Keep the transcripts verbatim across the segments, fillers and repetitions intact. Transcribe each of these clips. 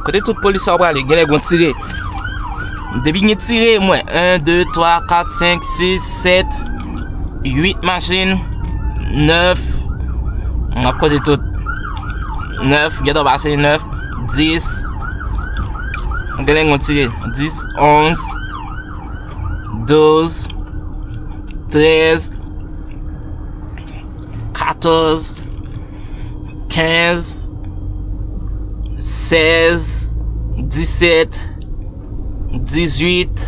Kote tout polis sa yo prale, genlè gon tire. Depi gen tire, m wè en, de, twa, kat, senk, sis, sèt, uit machin, nèf. M ap konte tout. Nèf, gentan pase nèf, dis. Genlè gon tire. Dis, onz, douz, trèz, katòz, kenz, sèz, disèt, dizuit,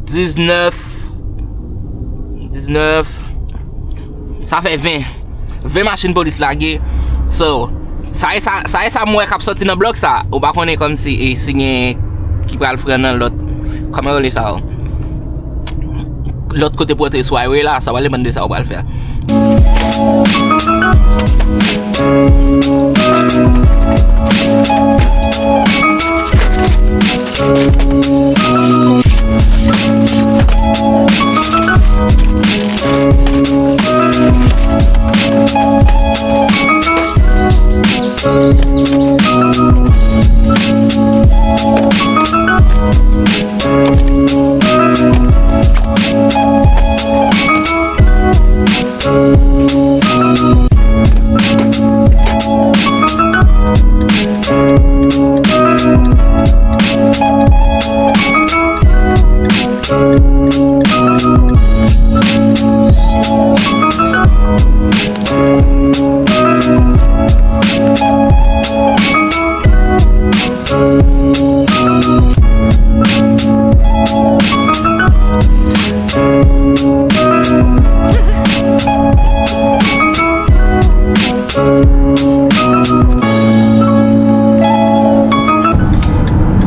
diznèf, diznèf, sa fè ven. Ven machin polis lage. So, sa e sa, sa e sa m wè k ap sòti nan blòk sa. Ou pa konnen kòmsi, e, si gen ki pral pran nan lòt, kòman yo rele sa yo? Lòt kote pòtre sou highway la, sa pral depann de sa ou pral fè.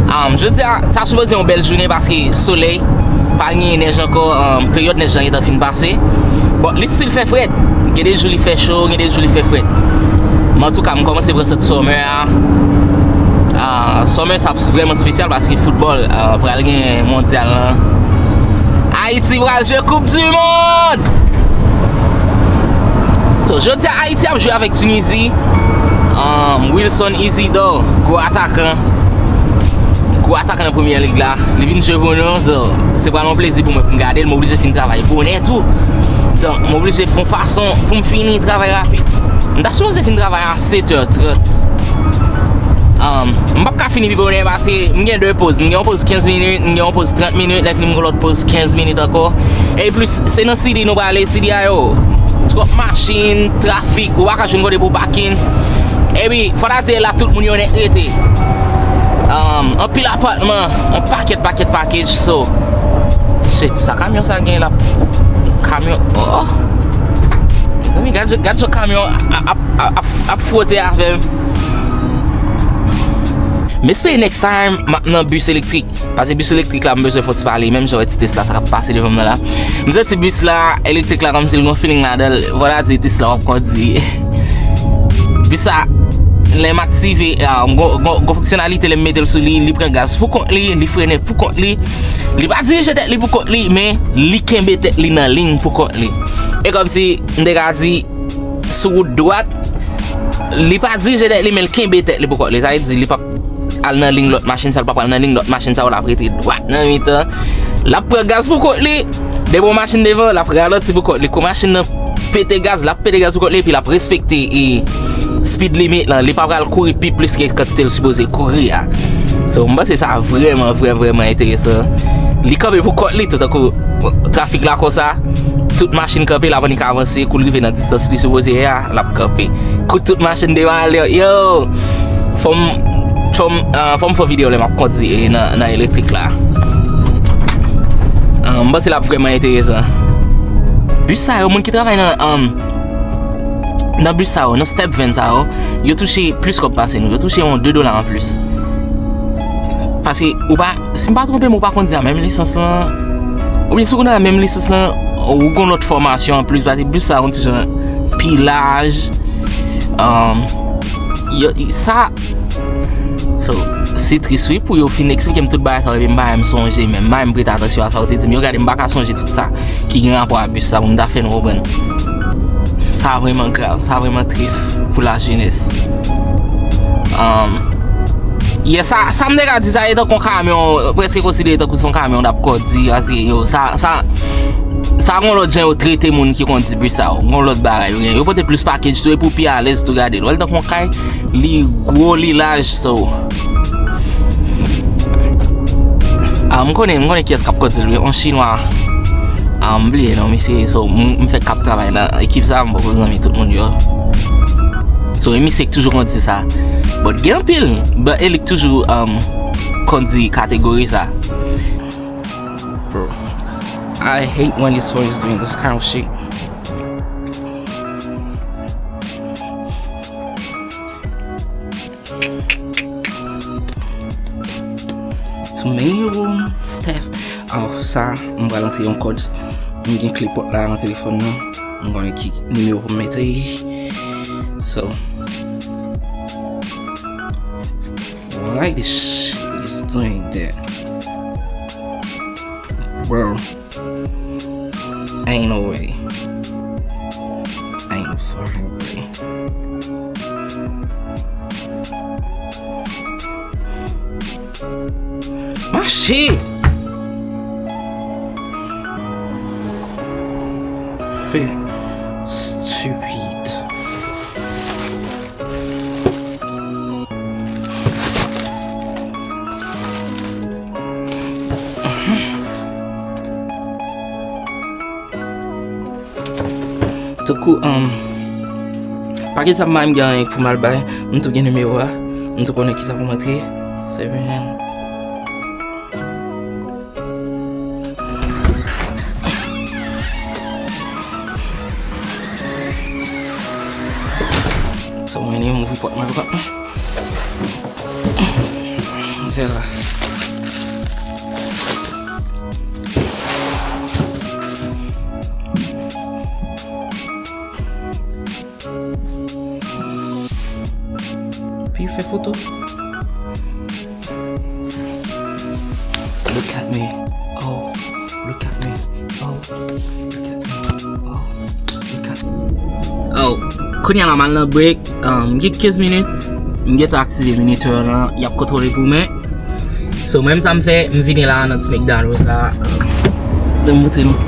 Um, jodi a, ta sipoze yon bèl jounen paske solèy, pa gen nèj ankò, um, peryòd nèj lan gentan fin pase. Bon, li still fè frèt. Gen de jou li fè cho, gen de jou li fè frèt. Men antouka, m kòmanse pran sant summer a. Ah, summer sa ap vrèman espesyal paske foutbòl, ah, pral gen mondyal lan. Ayiti pral jwe Koup di Mond! So, jodi a Ayiti ap jwe avèk Tinizi. Um, Wilson Isidore, gwo atakan. Gwo atakan nan Premyè Lig la. Li vin jwe pou nou, so, se pral yon plezi pou mwen pou m gade l. M oblije fin travay bonè tou. Donk, m oblije fè yon fason pou m fini travay rapid. M ta sipoze fin travay a sèt è trant. Um, m p ap ka fini pi bonè paske m gen de poz. M gen yon poz kenz minit, m gen yon poz trant minit, lè fini m gen yon lòt poz kenz minit ankò. E plis, se nan City nou prale, City a yo. Twòp machin, trafik, ou pa ka jwenn kote pou pakin. Epi, fò ta di la tout moun yo nèt rete. Um, anpil apatman, yon pakèt, pakèt package, so. Shit, sa kamyon sa gen la. Kamyon, oh. Mezanmi, gad, gad jan kamyon ap, ap, ap, ap fwote avè m. M espere next time, m ap nan bis elektrik. Paske bis elektrik la, m bezwen fè yon ti pale, menm jan wè ti Tesla sa k ap pase devan m nan la. M santi bis la, elektrik la, kòmsi l gon feeling ladan l. Vwala di Tesla w ap kondui. Bis sa, lè m aktive, ah, gon, gon, gon fonksyonalite lè m mete l sou li, li pran gaz pou kont li, li frennen pou kont li. Li pa dirije tèt li pou kont li, men li kenbe tèt li nan liy pou kont li. E kòmsi, m te ka di, sou wout dwat, li pa dirije tèt li, men l kenbe tèt li pou kont li. Sa vle di, li p ap al nan liy lòt machin sa, l p ap al nan liy lòt machin sa, l ap rete dwat nan mitan. L ap pran gaz pou kont li. Depi yon machin devan, l ap ralanti pou kont li. Kou machin nan pete gaz, l ap pete gaz pou kont li, epi l ap respekte, e, speed limit lan. Li pa pral kouri pi plis ke kantite l sipoze kouri a. So, m panse sa vrèman, vrè, vrèman enteresan. Li kanpe pou kont li, tou tankou trafik la konsa, tout machin kanpe, l ap annik avanse, kou l rive nan distans li sipoze ye a, l ap kanpe. Kou tout machin demare, yo! Fò m, fò m, ah, fò m fè yon videyo lè m ap kondui, eh, nan, nan elektrik la. Ah, m panse l ap vrèman enteresan. Bis sa yo, moun ki travay nan, um, nan bis sa yo, nan step van sa yo, yo touche plis kòb pase nou. Yo touche yon de dola anplis. Paske ou pa, si m pa twonpe m, ou pa kondui a menm lisans lan. Oubyen si w kondui a menm lisans lan, ou gon lòt fòmasyon anplis, paske bis sa yon ti jan pi laj. Um, yo, sa, so, se tris wi pou yo fin eksplike m tout bagay sa yo, epi m pa menm sonje, men m pa menm prete atansyon a sa yo te di m. Yo gade, m pa ka sonje tout sa ki gen rapò a bis sa pou m ta fè nou konprann. Sa vrèman grav, sa vrèman tris pou lajenès. Um, Yeah, sa, sa m te ka di, sa e tankou yon kamyon, prèske konsidere tankou se yon kamyon n ap kondui, paske yo, sa, sa, sa gon lòt jan yo trete moun ki kondui bis sa yo, gon lòt bagay yo gen, yo pote plis package tou, e pou pi alèz tou, gade l, wè l tankou yon kay, li gwo, li laj, so. Ah, m konnen, m konnen kiyès k ap kondui l, wi, yon chinwa. Ah, m bliye non misye, so, m, m fèk ap travay nan ekip sa, m poko zanmi tout moun yo. So, e misye k toujou kondui sa. But gen anpil, but e li k toujou, um, kondui kategori sa. Bro, I hate when this phone is doing this kind of shit. To me room, Steph. Oh, sa, m pral antre yon kòd. M gen kle pòt la nan telefòn nan. M konnen ki nimewo pou m mete. So, why this shit is doing that? Bro, ain't no way. Ain't no fucking way. Mache! Fè stupid. Tankou, um, pakèt sa m pa menm gen anyen pou m al bay. M tou gen nimewo a. M tou konnen kisa pou m antre. Seven. So many movie pot mwen. Vè la. Pi fè foto. Look at me. Oh, look at me. Oh, look at me. Oh, look at me. Oh, kounye a la m al nan break. Um, m gen kenz minit. M gentan aktive Minitel lan. Y ap kontwole pou mwen. So, mwen menm sa m fè, m vini la nan ti McDonald's la. Mwen montre nou.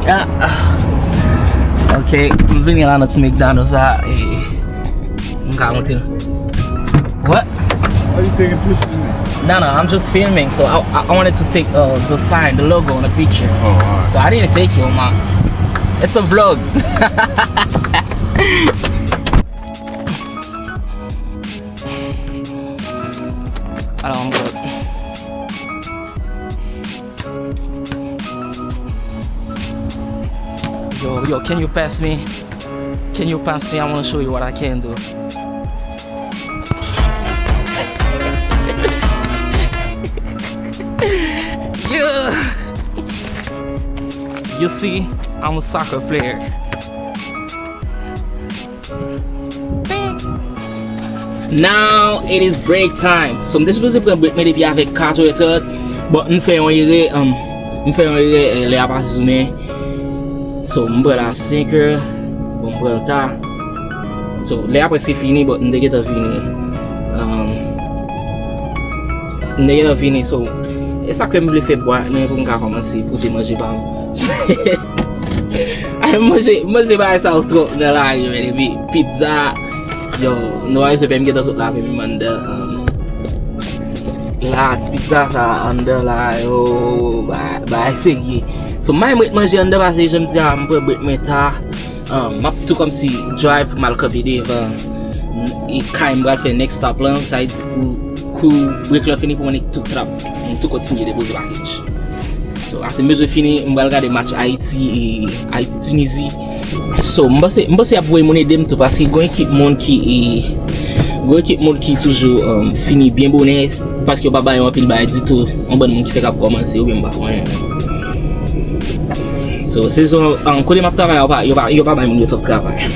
Ah, ah. Ok, m vini la nan ti McDonald's la. E, m ka montre nou. What? Are you taking pictures of me? No, no, I'm just filming. So I, I I wanted to take, uh, the sign, the logo on the picture. Oh, alright. So I didn't take you on my. It's a vlog. Alors, I'm good. Yo, yo, can you pass me? Can you pass me? I wanna show you what I can do. Yeah. You see, I'm a soccer player. Now it is break time. So, m te sipoze pran break mwen depi avèk katwè trant, but m fè yon erè, um, m fè yon erè, eh, lè a pase sou mwen. So, m pran l a senk è, bon, m pran l ta. So, lè a prèske fini, but m te gentan vini. Um, m te gentan vini, so, e sa ke m vle fè bwa, men pou m ka kòmanse pote manje pa m. Ay, manje, manje bagay sa yo twòp nan lari, men epi pizza. Yo, nou wè se pè m gentan sot lave menm anndan. Um, la, ti pizza sa anndan la, yo, ba- bagay serye. So, m pa menm ret manje anndan paske jan m di a, m pran break mwen ta. Um, m ap tou kòmsi drive pou m al kanpe devan e kay m pral fè next stop lan, sa vle di pou kou break lan fini pou mwen tou trap, mwen tou kontinye depoze package. So, ase m bezwen fini, m pral gade match Ayiti e Ayiti Tinizi. So, m panse, m panse y ap voye moun ede m tou, paske gon ekip moun ki, e, gon ekip moun ki toujou, um, fini byen bonè, paske yo pa bay yo anpil bagay ditou, yon bann moun ki fèk ap kòmanse, oubyen m pa konnen. So, sezon, um, kote m ap travay, yo pa, yo pa, yo pa bay moun yo twòp travay.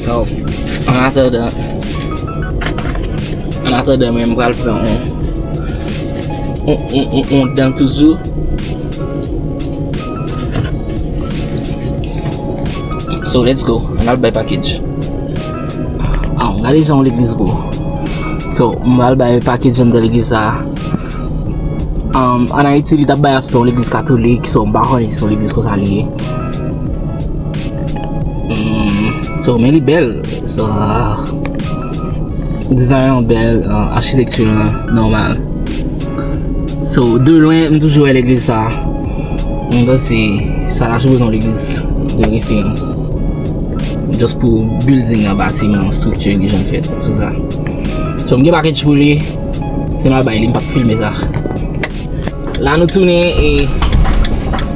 So, an atandan, an atandan, mwen, m pral pran yon, yon, yon, yon, yon dan toujou. So, let's go. Ann al bay package. Ah, Gade jan yon legliz gwo. So, m pral bay package anndan legliz sa. Um, an Ayiti, li t ap bay aspè yon legliz katolik, so m pa konnen si se yon legliz konsa li ye. Hmm, so, men li bèl. So, uh, dizay an bèl, uh, achitekti an nòmal. So, de lwen, m toujou wè legliz sa. M panse sa ta sipoze yon legliz de referans. Just pou building nan, batiman, estrikti li jan l fèt, sou sa. So, m gen package pou li. Se m al bay li, m p ap filme sa. La nou tounen e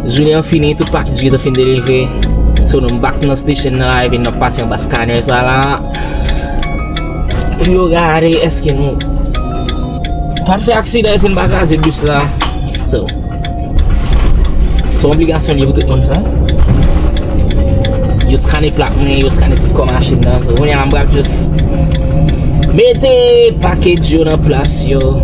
jounen an fini, tout package gentan fin delivre. So, nou back nan station nan la, epi n ap pase anba scanner sa la. Pou yo gade èske nou pa t fè aksidan, èske n pa kraze bis la. So, se yon obligasyon li ye pou tout moun fè. Yo skane plak mwen, yo skane tout kò machin nan. So, kounye a la m pral just mete package yo nan plas yo.